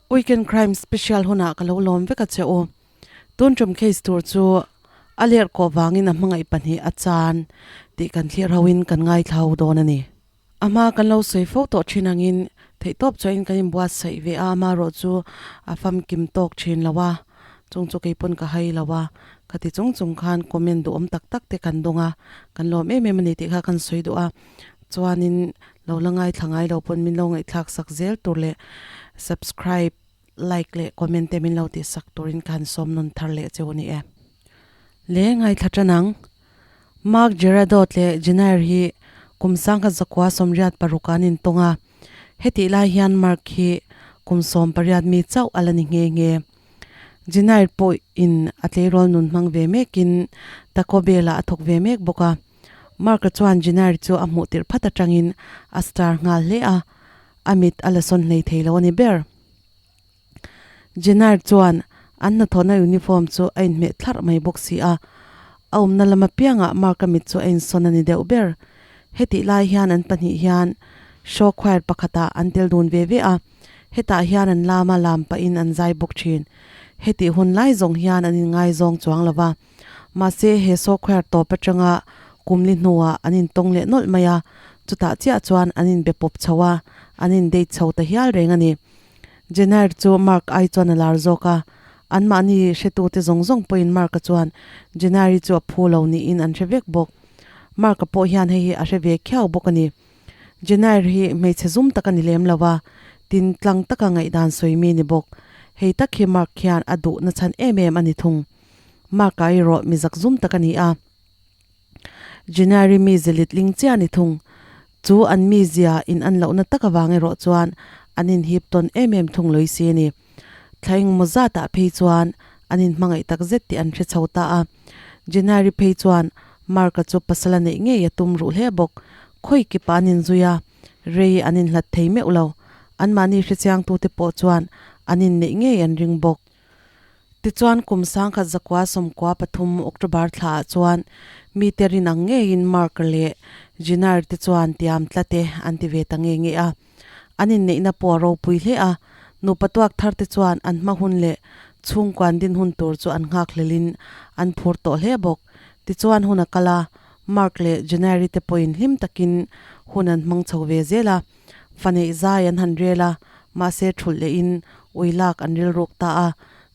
Weekend Crime Special hunah ka lo lawm vek a che u. Tun tum case tur chu a lerh kawh vangin a hmangaih pahnih a chan tih kan thlir hoin kan ngaithla ho dawn a ni. A hma kan lo sawi fo tawh thin angin theihtawp chuahin kan inbuatsaih ve a, amaherawh chu a famkim tawk thin lo a, chung chu keipawn ka hai lo a, khati chung chung khan comment duhawm tak tak te kan dawng a, kan lawm em em a ni tih kha kan sawi duh a, chuanin lo la ngaithla ngai lo pawn min lo ngaihthlak sak zel tur leh subscribe Like leh comment te min lo tih sak turin ka han sawm nawn thar leh cheu a ni e. Le ngaithla tan ang. Mark Gerardot leh Jennair hi kum sangkhat zakua 86 an intawng a, hetih lai hian Mark hi kum 18 mi chauh a la ni nghe nghe. Jennair pawh in a tleirawl nun hmang ve mekin Taco Bell ah a thawk ve mek bawk a. Mark-a chuan Jennair chu a hmuh tirh phat atangin a star nghal hle a, a mit a la sawn hlei thei lo a ni ber. Jennair chuan an hnathawhna uniform chu a inhmeh thlarh mai bawk si a, a awmna lam apiangah Mark-a mit chu a insawn a ni deuh ber. Hetih lai hian an pahnih hian show choir pakhatah an tel dun ve ve a, hetah hian an lama lam pahin an zai bawk thin. Hetih hun lai zawng hian an inngaizawng chuang lo va, mahse he show choir tawp atanga kumli hnuah an intawng leh nawlh mai a, chutah chiah chuan an inbe pawp chho a, an indate chho ta hial reng a ni. Jennair chu Mark ai chuan a lar zawk a, anmahni hretute zawng zawng pawhin Mark-a chuan Jennair-i chu a phu lo niin an hre vek bawk. Mark-a pawh hian hei hi a hre ve khiau bawk a ni. Jennair hi hmeichhe zum tak a ni lem lo a, tin tlang taka ngaihdan sawi mi ni bawk. Hei tak hi Mark hian a duh nachhan em em a ni thung. Mark-a erawh mi zak zum tak a ni a. January mi zelit ling chiah a ni thung. Chu an mizia in an lohna tak avang erawh chuan an inhip tawn em em thung lawih si a ni. Thla engmaw zatah phei chuan an inhmangaih tak zet tih an hre chho ta a. January phei chuan Mark-a chu pasal a neih ngei a tum ruh hle bawk. Khawi kipa an inzui a, rei an inhlat thei meuh lo. Anmahni hrechiangtute pawh chuan an inneih ngei an ring bawk. Tichuan kum 1993 October thlaah chuan mite rin ang ngeiin Mark leh Jenner te chuan tiam tlat e an ti ve ta nge nge a. An inneihna pawh a ropui hle a, nupa tuak thar te chuan an hma hun leh chhungkuan din hun tur chu an nghakhlelin an phur tawh hle bawk. Tichuan hun a kal a, Mark leh Jenner-i te pawhin hlim takin hun an hmang chho ve zel a. Fa neih zai an han rel a, mahse thulh lehin ui lak an rilruk ta a,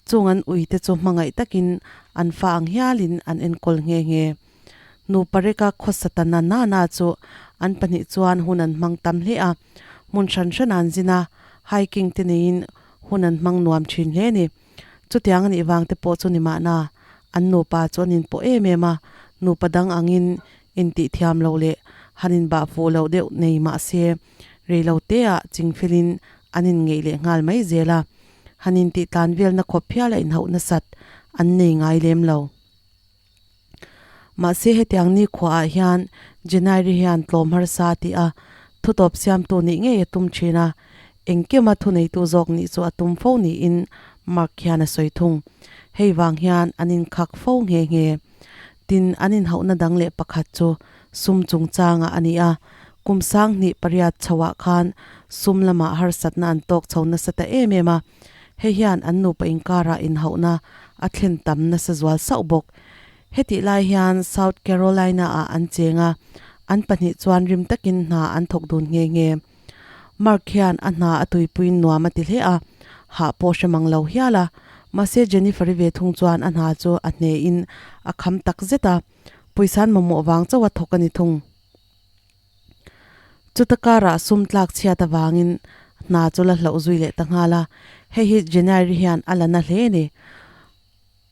chung an ui te chu hmangaih takin an fa ang hialin an enkawl nghe nghe. Nupa reka khawsa ta na na na chu an pahnih chuan hun an hmang tam hle a, hmun hran hran an zin a, hiking te neiin hun an hmang nuam thin hle a ni. Chutiang a nih vang te pawh chu ni mahna, an nupa chu an inpawh em em a, nupa dang angin Intihthiam loh leh han inbah fuh loh deuh nei mah se, rei lo teah chingfelin an inngeih leh nghal mai zel a, han intih tlan velna khawp phial a inhauh nasat an nei ngai lem lo. Mahse hetiang nikhuaah hian Jennairi hian tlawm harsa a ti a, thutawp siamtu nih ngei a tum thin a, engkima thuneitu zawk nih chu a tum fo niin Mark hian a sawi thung. Hei vang hian an inkhak fo nghe nghe. Tin, an inhauhna dang leh pakhat chu sum chungchangah a ni a, kum 2008 chhoah khan sum lamah harsatna an tawk chho nasa ta em em a, hei hian an nupa inkarah inhauhna a thlen tam nasa zual sauh bawk. Hetih lai hian South Carolina-ah an cheng a, an pahnih chuan rim takin hna an thawk dun nghe nghe. Mark hian a hna a tuipuiin nuam a ti hle a, hah pawh hre mang lo hial a. Mahse Jennifer-i ve thung chuan a hna chu a hnehin a kham tak zet a, pawisa'n mamawh vang chauh a thawk a ni thung. Chuta karah sum tlak chhiat avangin hna chu la hlauh zui leh ta nghal a, hei hi Jennifer-i hian a la na hle a ni.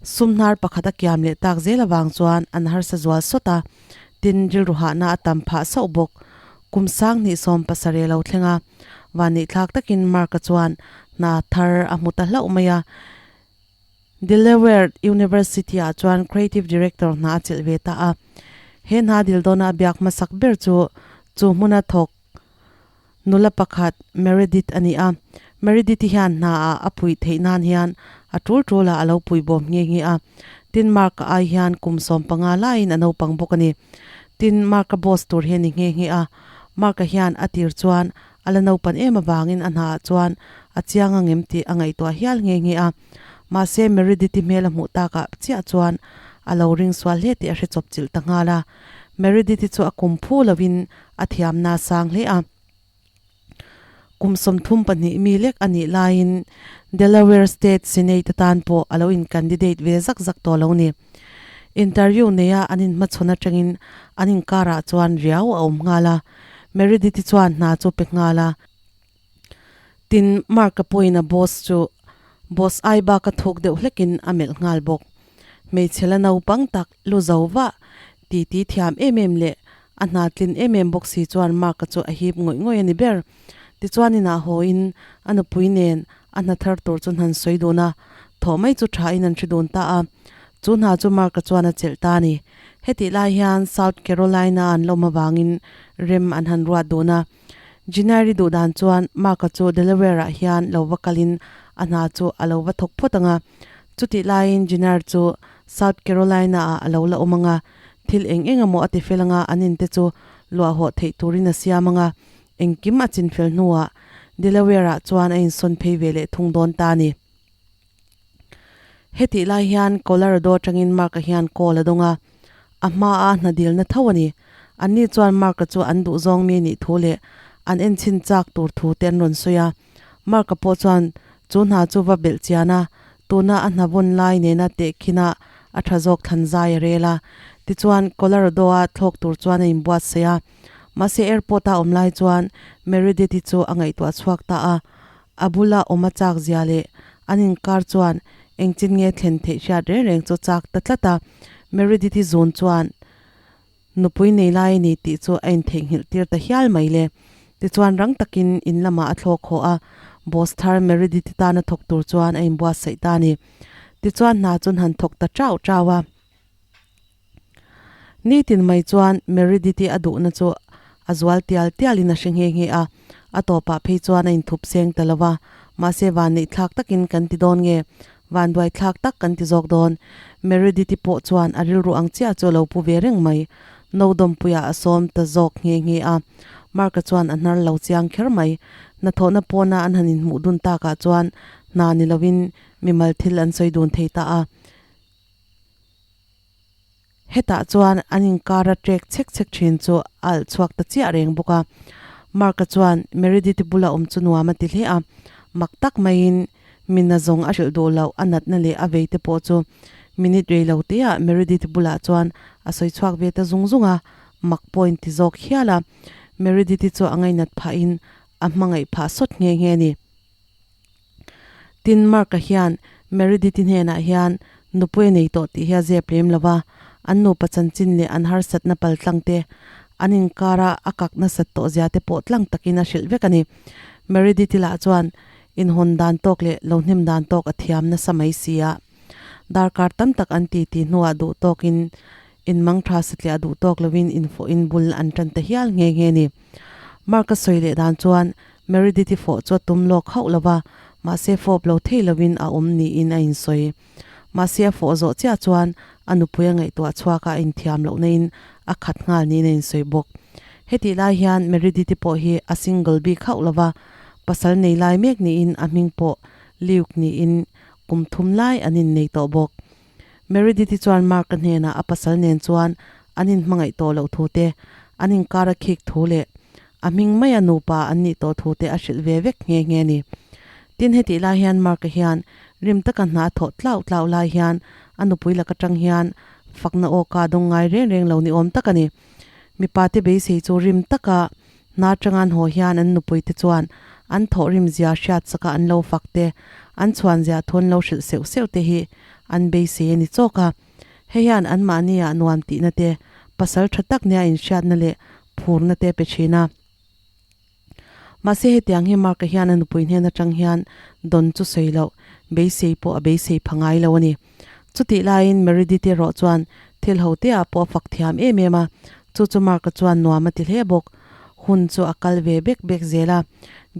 Sum hnar pakhat a kiam leh tak zel avang chuan an harsa zual sawt a, tin rilru hahna a tam phah sauh bawk. Kum 2017 lo thleng a, vanneihthlak takin Mark-a chuan hna thar a hmu ta hlauh mai a. Delaware University-ah chuan Creative Director hna a chelh ve ta a. He hna dil dawna a biak hmasak ber chu chu hmuna thawk Nula pakhat Meredith a ni a, Meredith-i hian hna ah a puih theih nan hian a tul tul ah a lo pui bawm nghe nghe a. Tin, Mark-a ai hian kum 15 laiin a naupang bawk a ni. Tin, Mark-a boss tur hi a ni nghe nghe a. Mark-a hian a tir chuan A la naupan em avangin a hnaah chuan a chiang angem tih a ngaihtuah hial nghe nghe a. Mahse Meredith-i hmel a hmuh takah chiah chuan a lo ring sual hle tih a hre chawp chilh ta nghal a. Meredith-i chu a kum phu lovin a thiamna a sang hle a. Kum 32 mi lek a nih laiin Delaware State Senate atan pawh a lo in-candidate ve zak zak tawh lo ni. Interview neia an inhmachhawn atangin an inkarah chuan riau a awm nghal a. Meredith-i chuan hna chu pe nghal a. Tin, Mark-a pawhin a boss chu boss ai baka thuk deuh hlekin a melh nghal bawk. Hmeichhe la naupang tak lu zo vah, titi thiam em em leh a hna tlin em em bawk si chuan Mark-a chu a hip ngawih ngawih a ni ber. Tichuan inah hawiin a nupui nen a hna thar tur chu hnan sawi dun a, thawh mai chu thain an hre dun ta a. Chu hna chu Mark-a chuan a chelh ta a ni. Hetih lai hian South Carolina an lawm avangin rem an han ruat dun a. Ginairi duh dan chuan Mark-a chu Delaware-ah hian lo va kalin a hna chu a lo va thawk phawt ang a. Chutih laiin Ginair chu South Carolina-ah a lo la awm ang a, thil eng eng emaw a ti fel ang a, an inte chu luah hawh theih turin a siam ang a. Engkim a chinfel hnuah Delaware-ah chuan a insawn phei ve leh thung dawn ta a ni. Hetih lai hian Colorado atangin Mark-a hian call a dawng a, a hmaa hna dilna tho a ni. Anni chuan Mark-a chu an duhzawng mi nih thu leh an enchhin chak tur thu te an rawn sawi a. Mark-a pawh chuan chu hna chu va belh chian a, tuna a hna vawn lai nena tehkhinah a tha zawk thlan zai a rel a. Tichuan, Colorado-a thlawk tur chuan a inbuatsaih a. Mahse, airport-a awm lai chuan Meredith-i chu a ngaihtuah chhuak ta a. A bula awm a chak zia leh an inkar chuan engchin nge thlen theih hriat reng reng chu chak ta tlat a. Meredith-i zun chuan nupui nei lai a ni tih chu a intheihnghilh tir ta hial mai le. Tichuan rang takin in lamah a thlawk haw a, boss thar Meredith-i tana thawk tur chuan a inbuatsaih ta a ni. Tichuan hna chu an han thawk ta chau chau a. Nitin mai chuan Meredith-i a duhna chu a zual tial tialin a hre nghe nghe a, a tawpah phei chuan a inthup seng ta lo va, mahse vanneih thlak takin kan ti dawn nge, vanduai thlak tak kan ti zawk dawn. Meredith-i pawh chuan a rilru ang chiah chu a lo pu ve reng mai. No dawmpuiah a sawm ta zawk nghe nghe a, Mark-a chuan a hnar lo chiang kher mai. Hnathawhna pawna an han inhmuh dun takah chuan hna ni lovin mimal thil an sawi dun thei ta a. Hetah chuan an inkara trek chhek chhek thin chu a alh chhuak ta chiah reng bawk a. Mark-a chuan Meredith-i bula awm chu nuam a ti hle a, mak tak maiin mina zawng a hrilh duh loh a natna leh a vei te pawh chu minute rei lo teah Meredith-i bulah chuan a sawi chhuak ve ta zung zung a, mak pawh in ti zawk hial a. Meredith-i chu a ngainat phahin a hmangaih phah sawt nghe nghe a ni. Tin, Mark-a hian Meredith-i hnenah hian nupui a nei tawh tih hi a zep lem lo va, an nupa chanchin leh an harsatna paltlang te, an inkara a kak nasat tawh zia te pawh tlang takin a hrilh vek a ni. Meredith-i lah chuan inhawn dan tawk leh lo hnem dan tawk a thiam nasa mai si a. Darkar tam tak an titi hnuah duh tawkin inmang tha satliah duh tawk lovin infawhin bul an tan ta hial nghe nghe a ni. Mark-a sawi leh dan chuan Meredith-i fawh chu a tum lawk hauh lo va, mahse fawp lo thei lovin a awm niin a insawi. Mahse a fawh zawh chiah chuan a nupui a ngaihtuah chhuak a, a inthiam loh naiin a khat nghal niin a insawi bawk. Hetih lai hian Meredith-i pawh hi a single bik hauh lo va, pasal nei lai mek niin a hming pawh Luke niin kum thum lai an innei tawh bawk. Meredith-i chuan Mark-a hnenah a pasal nen chuan an inhmangaih tawh loh thu te, an inkar a khik thu leh a hming maia nupa an nih tawh thu te a hrilh ve vek nghe nghe a ni. Tin, hetih lai hian Mark-a hian rim taka hna a thawh tlau tlau lai hian a nupui lak atang hian fakna awka dawng ngai reng reng lo ni awm tak a ni. Mipa te beisei chu rim taka hna atanga an haw hian an nupui te chuan an thawh rim zia hriat chaka an lo fak te, an chhuan zia thu an lo hrilh seuh seuh te hi an beisei a ni chawk a. Hei hian anmahniah nuam tihna te, pasal tha tak nia inhriatna leh phurna te pe thin a. Mahse hetiang hi Mark-a hian a nupui hnen atang hian dawn chu sawi loh, beisei pawh a beisei pha ngai lo a ni. Chutih laiin Meredith erawh chuan thil ho te ah pawh a fak thiam em em a, chu chu Mark-a chuan nuam a ti hle bawk. Hun chu a kal ve bek bek zel a.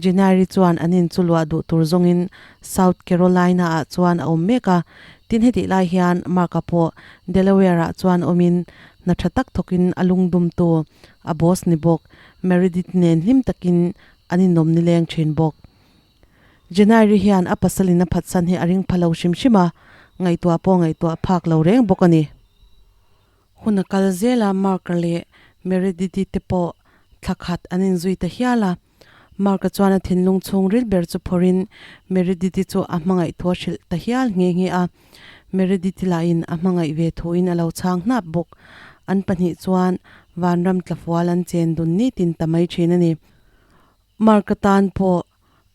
January chuan an in chu luah duh tur zawngin South Carolina-ah chuan a awm mek a. Tin hetih lai hian Mark-a pawh Delaware-ah chuan awmin hna tha tak thawkin a lungdumtu a boss ni bawk Meredith nen hlim takin an inawm nileng thin bawk. January hian a pasalin a phatsan hi a ring pha lo hrim hrim a, ngaihtuah pawh ngaihtuah phak lo reng bawk a ni. Hun a kal zel a, Mark-a leh Meredith-i te pawh thla khat an inzui ta hial a. Mark-a chuan a thinlung chhung ril ber chu phawrhin Meredith-i chu a hmangaih thu a hrilh ta hial nghe nghe a. Meredith-i lahin a hmangaih ve thuin a lo chhang hnap bawk. An pahnih chuan vanram tlafual an chen dun nitin ta mai thin a ni. Mark-a tan pawh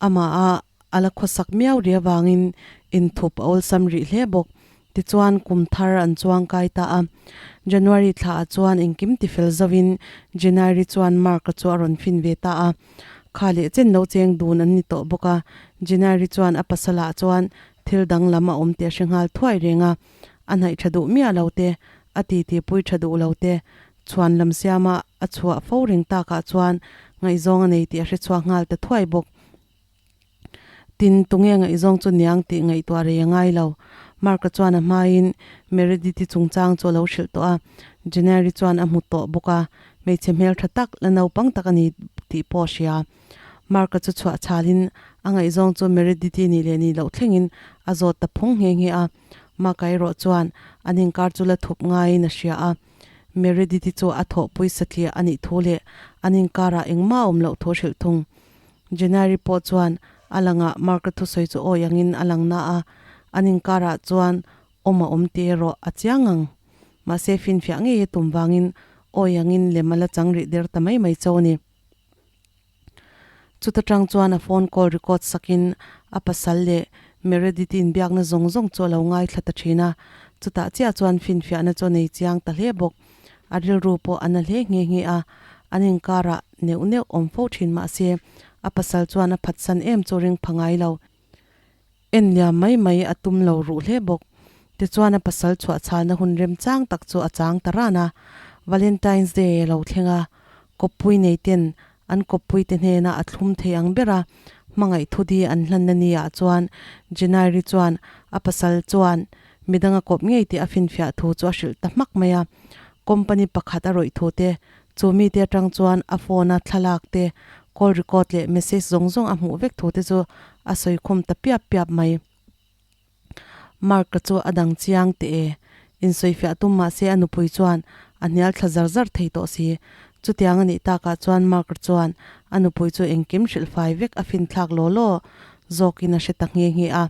amah a a la khawsak miau ri avangin inthup a awlsam rih hle bawk. Tichuan kum thar an chuang kai ta a. January thla ah chuan engkim tifel zovin January chuan Mark-a chu a rawn fin ve ta a. Kha leh chen lo cheng dun an ni tawh bawk a. January chuan a pasal ah chuan thil danglam a awm tih a hre nghal thuai reng a. A hnaih tha duh miah lo te, a titi pui tha duh lo te, Chhuan lam siama a chhuah fo reng takah chuan ngaihzawng a nei tih a hre chhuak nghal ta thuai bawk. Tin, tunge ngaihzawng chu niang tih ngaihtuah rei a ngai lo. Mark-a chuan a hmain Meredith-i chungchang chu a lo hrilh tawh a, January chuan a hmu tawh bawk a, hmeichhe hmeltha tak la naupang tak a ni tih pawh a hria. Mark-a chu chhuah chhalin a ngaihzawng chu Meredith-i nih leh nih loh thlengin a zawt ta phung nghe nghe a. Mark-a erawh chuan an inkar chu la thup ngaiin a hria a. Meredith-i chu a thawhpui satliah a nih thu leh an inkarah engmah a awm loh thu a hrilh thung. January pawh chuan a langah Mark-a thusawi chu awi angin a lang na a, an inkarah chuan awm a awm tih erawh a chiang ang. Mahse finfiah ngei a tum vangin awi angin lem a la chang rih der ta mai mai chauh a ni. Chuta tang chuan a phone call record sakin a pasal leh Meredith inbiakna zawng zawng chu a lo ngaithla ta thin a, chutah chiah chuan finfiahna chu a nei chiang ta hle bawk. A rilru pawh a na hle nghe nghe a, an inkarah neuh neuh awm fo thin mah se a pasal chuan a phatsan em chu ring pha ngai lo. En liam mai mai a tum lo ruh hle bawk. Tichuan a pasal chhuah chhalna hun remchang tak chu a chang ta ran a. Valentine's Day a lo thleng a, kawppui nei ten an kawppui te hnena a thlum thei ang ber a, hmangaih thudi an hlanna ni ah chuan January chuan a pasal chuan midang a kawp ngei tih a finfiah thu chu a hrilh ta hmak mai a. Company pakhat a rawih thu te Chu mite atang chuan a phone a thlalak te, call record leh message zawng zawng a hmuh vek thu te chu a sawi khum ta piap piap mai. Mark-a chu a dang chiang teh e. Insawifiah tum mah se a nupui chuan a hnial thla zar zar thei tawh si. Chutiang a nih takah chuan Mark-a chuan a nupui chu engkim hrilh fai vek a finthlak law law zawkin a hre ta nghe nghe a.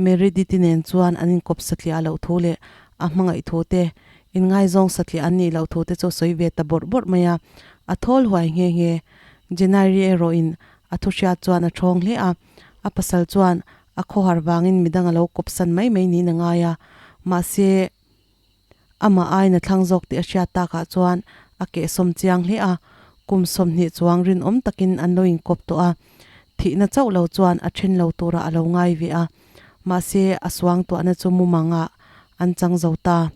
Meredith-i nen chuan an inkawp satliah loh thu leh a hmangaih thu te Inngaizawng satliah an nih loh thu te chu sawi ve ta bawrh bawrh mai a, a thawl huai nghe nghe. January erawhin a thu hriat chuan a thawng hle a, a pasal chuan a khawhar vangin midang a lo kawpsan mai mai niin a ngai a, mahse amah aiin a thlang zawk tih a hriat takah chuan a kehsawm chiang hle a, kum 20 chuang rinawm takin an lo inkawp tawh a, thihna chauh lo chuan a then lo turah a lo ngai ve a. Mahse, a suangtuahna chu mumangah an chang zo ta.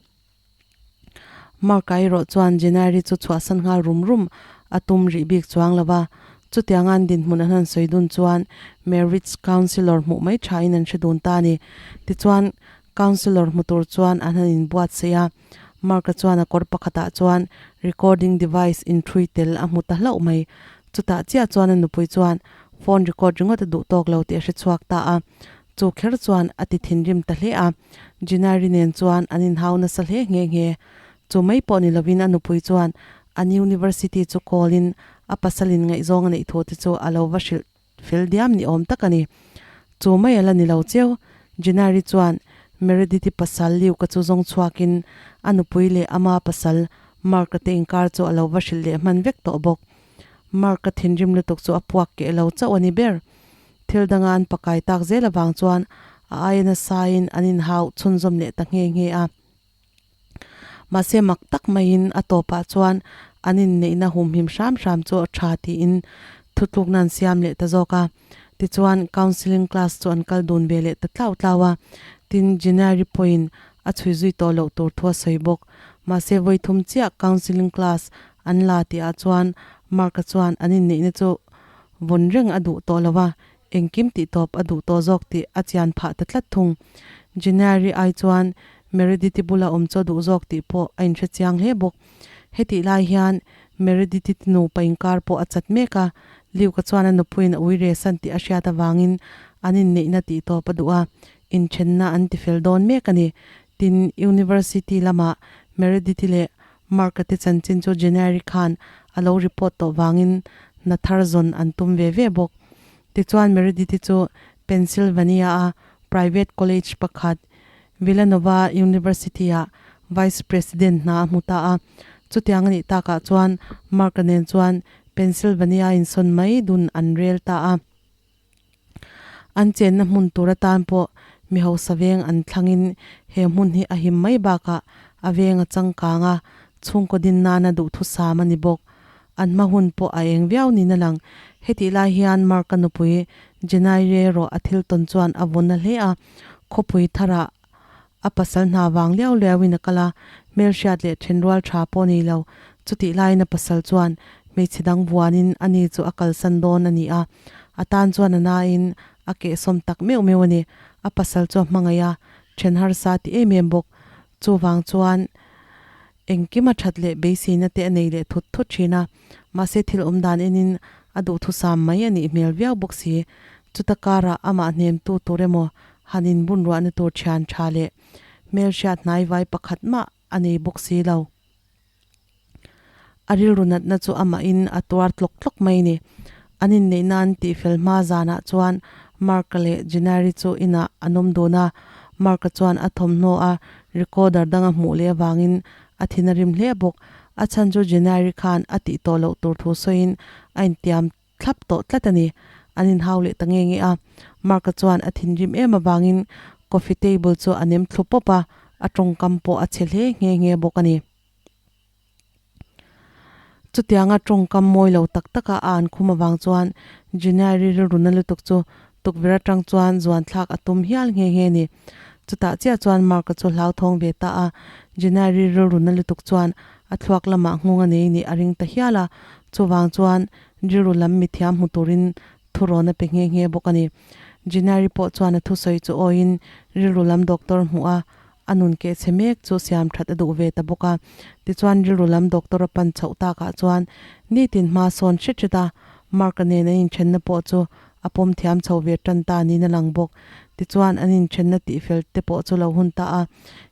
Mark-a erawh chuan January chu chhuahsan nghal rum rum a tum rih bik chuang lo va. Chutianga an dinhmun an han sawi dun chuan Marriage Counsellor hmuh mai thain an hre dun ta a ni. Tichuan, Counsellor hmu tur chuan an han inbuatsaih a. Mark-a chuan a kawr pakhatah chuan recording device inthrui tel a hmu ta hlauh mai. Chutah chiah chuan a nupui chuan phone record ringawt a duh tawk lo tih a hre chhuak ta a. Chu kher chuan a ti thinrim ta hle a. Jinari nen chuan an inhau nasa hle nghe nghe. Chu mai pawh ni lovin a nupui chuan an university chu call in a pasalin ngaihzawng a neih thu te chu a lo va hrilh fel diam ni awm tak a ni. Chu mai a la ni lo cheu. Jinari chuan Meredith-i pasal Luke-a chu zawng chhuakin a nupui leh ama pasal Mark-a te inkar chu a lo va hrilh leh hman vek tawh bawk. Mark-a thinrim lutuk chu a puak keh lo chauh a ni ber. Thil danga an pakai tak zel avang chuan a aia nasaiin an inhau chhunzawm leh ta nghe nghe a. Mahse mak tak maiin a tawpah chuan an inneihna humhim hram hram chu a tha tiin thutlukna an siam leh ta zawk a. Tichuan counselling class chu an kal dun ve leh ta tlau tlau a. Tin, January pawhin a chhui zui tawh loh tur thu a sawi bawk. Mahse vawi thum chiah counselling class an la tihah chuan Mark-a chuan an inneihna chu vawn reng a duh tawh lo a, engkim tih tawp a duh tawh zawk tih a chian phah ta tlat thung. January ai chuan Meredith-i bula awm chu a duh zawk tih pawh a inhre chiang hle bawk. Hetih lai hian Meredith-i te nupa inkar pawh a chat mek a, Luke-a chuan a nupuiin a ui resan tih a hriat avangin an inneihna tih tawp a duh a, inthenna an tifel dawn mek a ni. Tin, University lamah Meredith-i leh Mark-a te chanchin chu January khan a lo report tawh vangin hna thar zawn an tum ve ve bawk. Tichuan Meredith-i chu Pennsylvania-a private college pakhat Villanova University-ah Vice President hna a hmu ta a. Chutiang a nih takah chuan Mark-a nen chuan Pennsylvania insawn mai dun an rel ta a. An chenna hmun tur atan pawh mi hausa veng an thlangin he hmun hi a him mai bakah a veng a changkang a, chhungkaw din nana duhthusam a ni bawk. An hma hun pawh a eng viau niin a lang. Hetih lai hian Mark-a nupui Jenai-i erawh a thil tawn chuan a vawn na hle a, khawpui tharah a pasal hna vang liau liauin a kal a, hmelhriat leh thenrual tha pawh a nei lo. Chutih laiin a pasal chuan hmeichhe dang vuanin ani chu a kalsan dawn a ni a, a tan chuan a nain a kehsawm tak meuh meuh a ni. A pasal chu a hmangaih a, then harsa ti em em bawk. Chuvang chuan engkim a that leh beiseina te a nei leh thut thut thin a, mahse thil awm dan enin a duhthusam mai a nih hmel viau bawk si. Chuta karah amah hnemtu tur emaw han inbun ruahna tur thian tha leh hmelhriat hnaivai pakhat mah a nei bawk si lo. A rilru natna chu amahin a tuar tlawk tlawk mai ni. An inneih nan tihfel hma zanah chuan Mark-a leh Jenary chu inah an awm dun a, Mark-a chuan a thawmhnaw a recorder dang a hmuh leh avangin a thin a rim hle bawk. A chhan chu Jenary khan a tih tawh loh tur thu sawiin a intiam thlap tawh tlat a ni. An inhau leh ta nge nge a. Mark-a chuan a thinrim em avangin coffee table chu a nem thlu pawp a, a tawngkam pawh a chhe hle nghe nghe bawk a ni. Chutianga tawngkam mawi lo tak taka a an khum avang chuan Junior-i rilru na lutuk chu tukverh atang chuan zuan thlak a tum hial nghe nghe a ni. Chutah chiah chuan Mark-a chu hlauthawng ve ta a, Junior-i rilru na lutuk chuan a thluak lamah nghawng a nei nih a ring ta hial a, chuvang chuan rilru lam mithiam hmu turin thurawn a pe nghe nghe bawk a ni. Junior-i pawh chuan a thusawi chu awiin rilru lam doctor hmuh a, A nun keh chhe mek chu siam that a duh ve ta bawk a. Tichuan rilru lam doctor a pan chhoh takah chuan nitin hma sawn hret hret a, Mark-a nen an inthenna pawh chu a pawm thiam chho ve tan ta niin a lang bawk. Tichuan an inthenna tihfel te pawh chu lo hun ta a,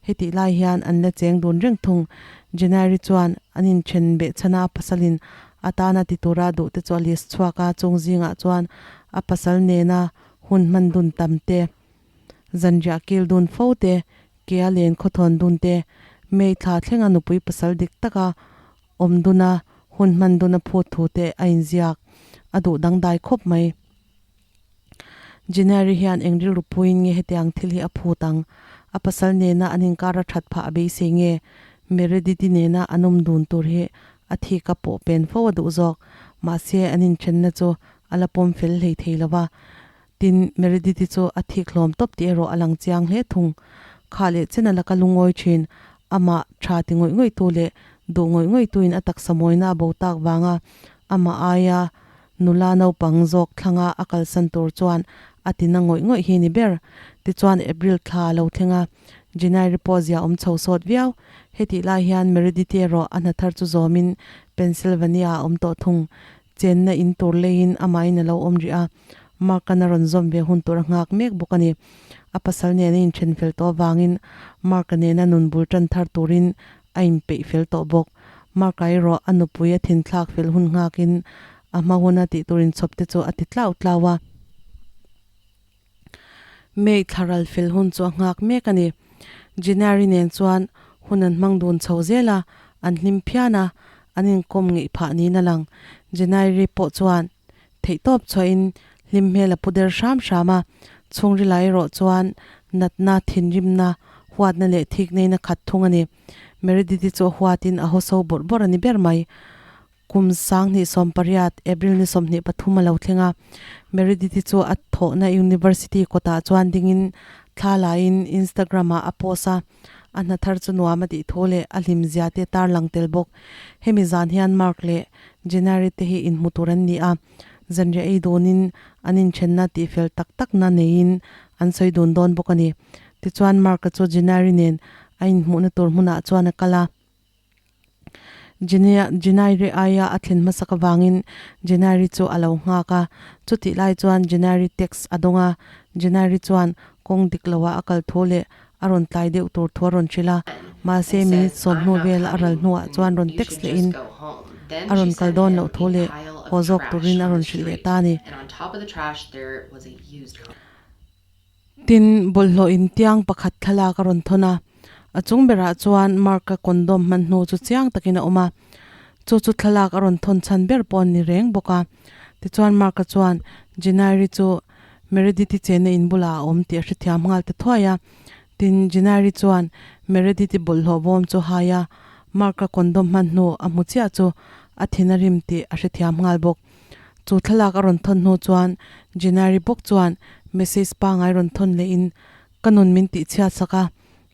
hetih lai hian an la cheng dun reng thung. January chuan an inthen beh chhan a, a pasalin a tana ti tura duh te chu a list chhuak a, chung zingah chuan a pasal nena hun hman dun tam te, Zanriah kil dun fo te, kea len khawthawn dun te, May thla thlenga nupui pasal dik taka awm duna hun hman duna phut thu te a inziak a duh dangdai khawp mai. January hian eng rilru puiin nge hetiang thil hi a phut ang? A pasal nena an inkar a that phah a beisei nge? Meredith-i nena an awm dun tur hi a thik a pawh pen fo a duh zawk. Mahse an inthenna chu a la pawm fel hlei thei lo va. Tin, Meredith-i chu a thik hlawm tawp tih erawh a lang chiang hle thung. Kha leh chen a laka lungawi thin, amah tha ti ngawih ngawih tu leh duh ngawih ngawih tuin a taksa mawina a bo tak vanga amah aia nula naupang zawk thlanga a kalsan tur chuan a ti na ngawih ngawih hi ni ber. Tichuan April thla a lo thleng a, January pawh zia awm chho sawt viau. Hetih lai hian Meredith-i erawh a hna thar chu zawmin Pennsylvania a awm tawh thung. Chenna in tur leiin amahin a lo awm rih a, Mark-a'n a rawn zawm ve hun tur a nghak mek bawk a ni. A pasal nen a inthen fel tawh avangin Mark-a nena nun bul tan thar turin a inpeih fel tawh bawk. Mark-a erawh a nupui a thinthlak fel hun nghakin a hma huna tih tur inchhawp te chu a ti tlau tlau a. May thla ral fel hun chu a nghak mek a ni. January nen chuan hun an hmang dun chho zel a, an hlim phian a, an inkawm ngeih phah niin a lang. January pawh chuan theihtawp chhuahin hlim hmel a pu der hram hram a, chhungrila erawh chuan natna, thinrimna, huatna leh thikneina khat thung a ni. Meredith-i chu a huatin a haw so bawrh bawrh a ni ber mai. Kum 2018, April ni 23 a lo thleng a, Meredith-i chu a thawhna university kawtah chuan dingin thla laiin Instagram-ah a post a, a hna thar chu nuam a tih thu leh a hlimzia te tarlang tel bawk. Hemi zan hian Mark leh Jenary te hi inhmu tur an ni a, zanriah ei dunin an inthenna tihfel tak takna neiin an sawi dun dawn bawk a ni. Tichuan Mark-a chu Jenary nen a inhmuhna tur hmunah chuan a kal a. Jenairi aia a thlen hmasak avangin Jenairi chu a lo nghak a. Chutih lai chuan Jenairi text a dawng a, Jenairi chuan kawng dik loah a kal thu leh a rawn tlai deuh tur thu a rawn hrilh a. and Mahse minute says, sawm I'm hnu not vel a ral coming hnuah and chuan rawn you text should lehin just go home. Then a she rawn kal sent dawn him loh thu a leh pile haw of zawk trash turin a on rawn the hrilh leh street, ta a ni. and on top of the trash there was a used Tin, bawlhhlawh in tiang pakhat thlalak a rawn thawn a, a chung berah chuan Mark-a condom hman hnu chu chiang takin a awm a, chu chu thlalak a rawn thawn chhan ber pawh an ni reng bawk a. Tichuan Mark-a chuan Jenairi chu Meredith-i chenna in bulah a awm tih a hrethiam nghal ta thuai a. Tin, Jenairi chuan Meredith-i bawlhhlawh bawm chu hai a, Mark-a condom hman hnu a hmu chiah chu a thin a rim tih a hrethiam nghal bawk. Chu thlalak a rawn thawn hnu chuan Jenary bawk chuan message pangai rawn thawn leh in ka nun min tih chhiat sak a,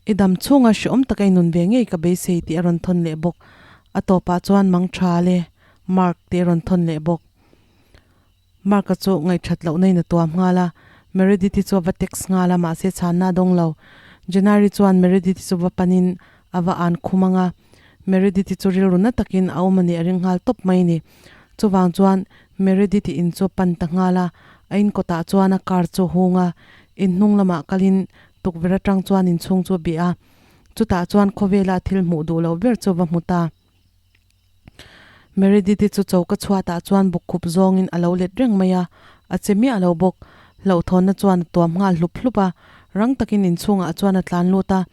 i dam chhunga hreawm taka i nun ve ngei ka beisei tih a rawn thawn leh bawk. A tawpah chuan mang tha le Mark tih a rawn thawn leh bawk. Mark-a chu ngaihthat lohna in a tuam nghal a, Meredith-i chu a va text nghal a mahse chhanna a dawng lo. Jenary chuan Meredith-i chu va panin a va an khum ang a, Meredith-i chu rilru na takin a awm a nih a ring nghal tawp mai a ni. Chuvang chuan Meredith-i in chu a pan ta nghal a, a in kawtah chuan a car chu a hung a, in hnung lamah kalin tukverh atang chuan inchhung chu a bih a, chutah chuan khawvela thil hmuh duh loh ber chu a va hmu ta. Meredith-i chu choka chhuatah chuan bawkkhup zawngin a lo let reng mai a, a che miah lo bawk. Hlauhthawnna chuan a tuam nghal hlup hlup a, rang takin inchhungah chuan a tlan lut a.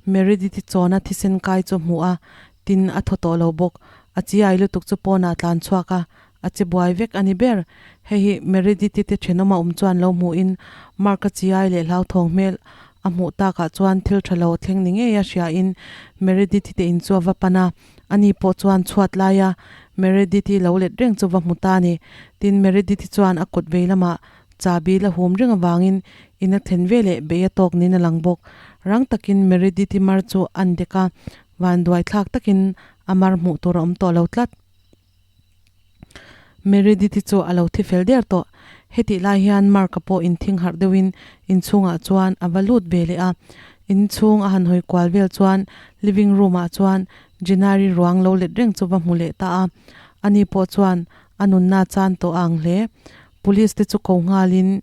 Meredith-i chawna thisen kai chu a hmu a, tin a thaw tawh lo bawk. A chiai lutuk chu pawnah a tlan chhuak a, a che buai vek a ni ber. Hei hi Meredith-i te thenawma awm chuan lo hmuhin Mark-a chiai leh hlauthawng hmel a hmuh takah chuan thil tha lo thleng ni ngei a hriain Meredith-i te in chu a va pan a. Ani pawh chuan chhuat laia Meredith-i lo let reng chu va hmu ta a ni. Tin, Meredith-i chuan a kut vei lamah chabi la hum reng avangin in a thlen ve leh bei a tawk niin a lang bawk. Rang takin Meredith-i mar chu an dek a, vanduai thlak takin a mar hmuh tur a awm tawh lo tlat. Meredith-i chu a lo thi fel der tawh. Hetih lai hian Mark-a pawh inthing harh deuhin inchhungah chuan a va lut ve leh a. Inchhung a han hawi kual vel chuan living room-ah chuan Jenari ruang lo let reng chu va hmu leh ta a. Ani pawh chuan a nunna chan tawh a ang hle. Police te chu ko nghalin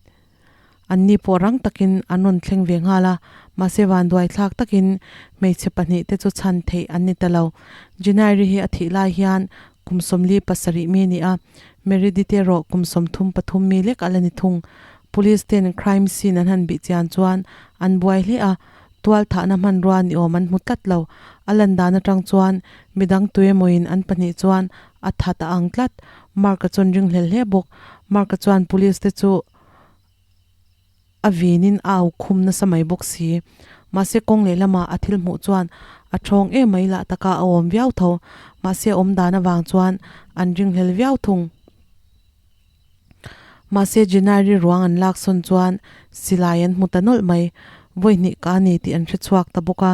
Anni pawh rang takin an rawn thleng ve nghal a, mahse vanduai thlak takin hmeichhe pahnih te chu chhan theih an ni ta lo. Jinairi hi a thih lai hian kum 47 mi a ni a, Meredith erawh kum 33 mi lek a la ni thung. Police ten crime scene an han bih chian chuan an buai hle a, tual thahna hmanrua ni awm an hmu tlat lo. A lan dan atang chuan midang tuemawiin an pahnih chuan a that a ang tlat. Mark-a chuan ringhlel hle bawk. Mark-a chuan police te chu A vinin a au khum nasa mai bawk si. Mahse kawng lehlamah a thil hmuh chuan a thawng em mai lah taka a awm viau tho. Mahse awm dan avang chuan an ringhlel viau thung. Mahse Jenary ruang an lak sawn chuan silai an hmu ta nawlh mai. Vawi hnih ka a ni tih an hre chhuak ta bawk a.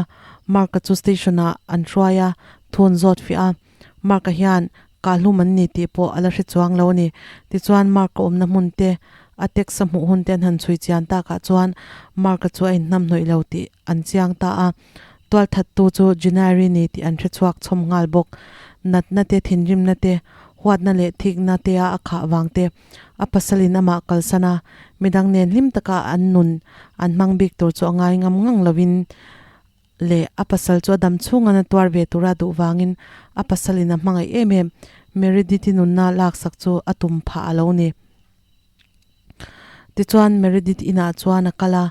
Mark-a chu station-ah an hruai a, thun zawt fiah a. Mark-a hian Kahlum an ni tih pawh a la hre chuang lo a ni. Tichuan Mark-a awmna hmun te, a text a hmuh hun te an han chhui chian takah chuan Mark-a chu a inhnamhnawih lo tih an chiang ta a. Tualthattu chu Jinary ni tih an hre chhuak chhawm nghal bawk. Natna te, thinrimna te, huatna leh thikna te a a khah vang te, a pasalin amah kalsan a, midang nen hlim taka an nun an hmang bik tur chu a ngai ngam ngang lovin leh a pasal chu a dam chhung an a tuar ve tura duh vangin a pasalin a hmangaih em em Meredith-i nunna laksak chu a tum phah a lo ni. Tichuan Meredith inah chuan a kal a,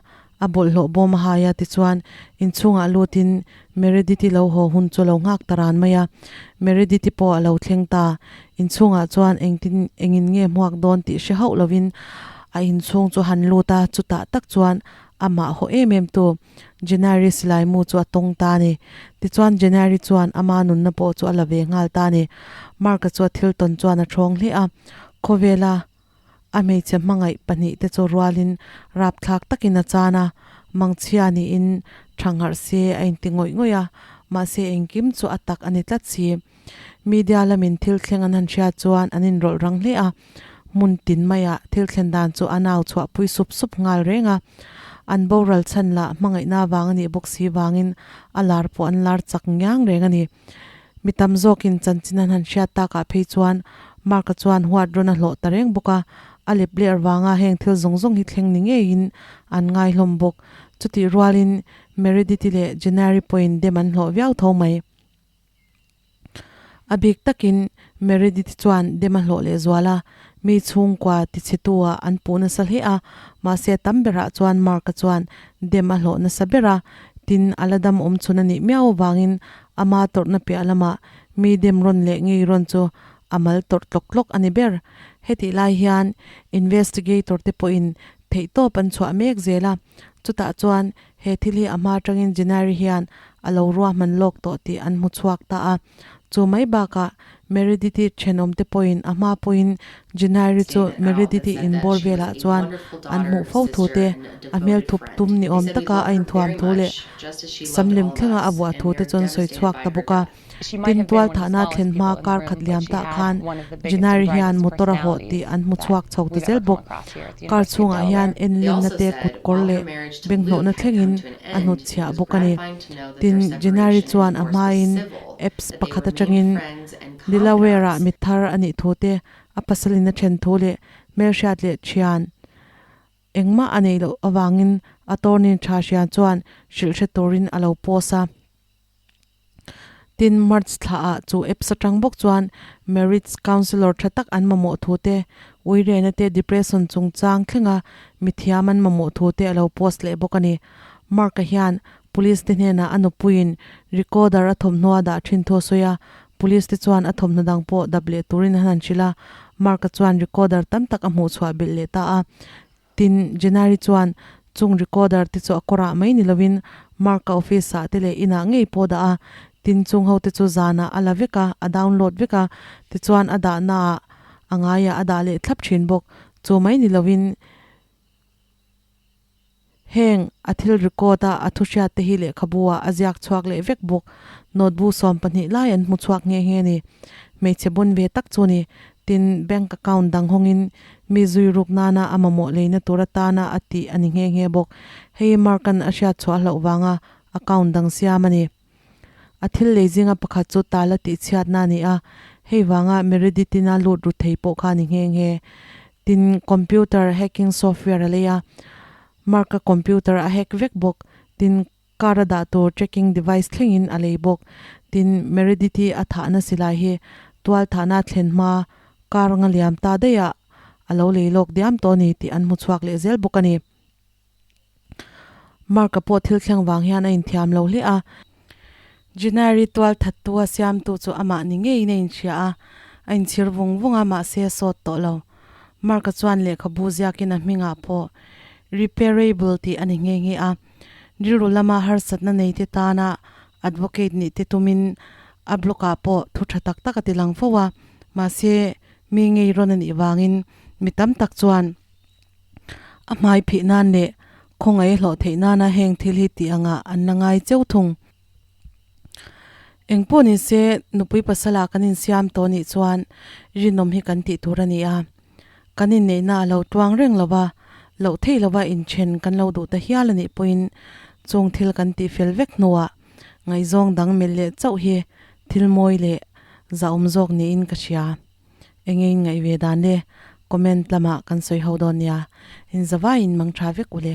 a bawlhhlawh bawm a hai a, tichuan inchhungah lutin Meredith-i lo haw hun chu a lo nghak ta ran mai a. Meredith-i pawh a lo thleng ta, inchhungah chuan engtin engin nge hmuak dawn tih hre hauh lovin a inchhung chu a han lut a, chutah tak chuan amah haw em em tu Jenary silai mu chu a tawng ta a ni. Tichuan Jenary chuan ama nunna pawh chu a la ve nghal ta a ni. Mark-a chu a thil tawn chuan a thawng hle a, khawvela a hmeichhe hmangaih pahnih te chu rualin rapthlak takin a chan a, mangchhia niin thangharh se a inti ngawih ngawih a, mahse engkim chu a tak a ni tlat si. Media lamin thil thleng an han hriat chuan an inrawlh rang hle a, hmun tin maiah thil thlen dan chu a nau chhuahpui sup sup nghal reng a. An boral chhan lah hmangaihna vang a nih bawk si vangin a lar pawh an lar chak ngiang reng a ni. Mi tam zawkin chanchin an han hriat takah phei chuan Mark-a chuan huat rawn a hlawh ta reng bawk a, a lep ler vanga heng thil zawng zawng hi thleng ni ngeiin an ngai hlawm bawk. Chutih rualin Meredith-i leh Jenary pawhin dem an hlawh viau tho mai. A bik takin Meredith chuan dem a hlawh leh zual a, mi chhungkua tichhetu-ah an puh nasa hle a, mahse a tam berah chuan Mark-a chuan dem a hlawh nasa ber a, tin a la dam awm chhun a nih miau avangin ama tawrhna piah lamah mi dem rawn leh ngei rawn chu a mal tawrh tlawk tlawk a ni ber. Hetih lai hian investigator te pawhin theihtawp an chhuah mek zel a, chutah chuan He thil hi a hma atangin Jenary hian a lo ruahman lawk tawh tih an hmu chhuak ta a. Chu mai bakah Meredith-i thenawmte pawhin a hma pawhin Jenary chu Statement out that Meredith-i said that inbawr she was velah a chuan wonderful an daughter, hmuh fo thu sister, te, and a a hmel devoted thup friend. tum ni They awm said we taka loved a her inthuam very thu leh much, just as she loved samlem all of thlenga a us, vuah and thu we te are chuan sawi devastated chhuak by ta her bawk a. death. She might Tin have been tual one of the thahna smallest thlen hma people in the kar room, khat but liam she tah had khan one of the biggest and Jenary hian brightest motor a hawh tih personalities an hmu that chhuak chho ta we've zel ever come bawk. across here at the Kar University of chhungah hian Delaware. They enlinna also te said kut kawr while her leh marriage to benghnawhna Luke had thlengin come to an a hnut end, it chhiah was bawk a ni. gratifying to know that their Tin, Jenary separation and chuan a divorce was hmain civil, apps that they pakhat remained atangin friends and Delaware-ah confidants. mi thar a nih thu te, a pasalin a then thu leh hmelhriat leh thian engmah a neih loh avangin attorney tha hria chuan hrilh hre turin a lo post a. Tin, March thlaah chu apps atang bawk chuan marriage counsellor tha tak an mamawh thu te, uirena te depression chungchang thlenga mithiam an mamawh thu te a lo post leh bawk a ni. Mark-a hian police te hnenah a nupuiin recorder a thawmhnaw a dah thin thu a sawi a, police te chuan a thawmhnaw dang pawh dap leh turin an han hrilh a, Mark-a chuan recorder tam tak a hmuhchhuah belh leh ta a. Tin, Jenary chuan chung recorder te chu a kawrah mai ni lovin Mark-a office-ah te leh inah ngei pawh dah a, tin chung ho te chu zanah a la vek a, a download vek a, tichuan a dahnaah a ngaiah a dah leh thlap thin bawk. Chu mai ni lovin heng a thil record a a thu hriat te hi lehkhabu ah a ziak chhuak leh vek bawk. Notebook 12 lai an hmu chhuak nghe nghe a ni. Hmeichhe bun ve tak chu ni. Tin, bank account dang hawngin mi zui ruk nana a mamawh leina tur atana a tih a ni nghe nghe bawk. Hei Mark-a'n a hriat chhuah hlauh vanga account dang siam a ni. A thil lei zinga pakhat chu tala tih chhiatna a ni a, hei vanga Meredith-ina lut ru thei pawh kha a ni nghe nghe. Tin, computer hacking software a lei a, Mark-a computer a hack vek bawk. Tin, Car a dah tur tracking device thlengin a lei bawk. Tin, Meredith-i a thahna silai hi tual thahna thlen hma car nga liam ta daih ah a lo lei lawk diam tawh a ni tih an hmu chhuak leh zel bawk a ni. Mark-a pawh thil thleng vang hian a inthiam lo hle a. January tual thattu a siamtu chu amah ni ngeiin a inhria a, a inchhir vung vung a, mahse a sawt tawh lo. Mark-a chuan lehkhabu ziakin a hmingah pawh Repairable tih a ni nghe nghe a. Rilru lama harsatna neite tana advocate nih te tumin a blog-ah pawh thu tha tak tak a ti lang fo a, mahse mi ngei rawn a nih vangin mi tam tak chuan a hmai phih nan leh khawngaih hlawh theih nana heng thil hi tih angah an la ngai cheu thung. Eng pawh ni se nupui pasala kan insiam tawh nih chuan rinawm hi kan tih tur a ni a. Kan inneihna a lo tuang reng lo va, loh theih lova inthen kan lo duh ta hial a nih pawhin chung thil kan tih fel vek hnuah ngaihzawng dang melh leh chauh hi thil mawi leh zahawm zawk niin ka hria. Enge in ngaih ve dan le? Comment lamah kan sawi ho dawn nia. Inzavaiin mang tha vek u le.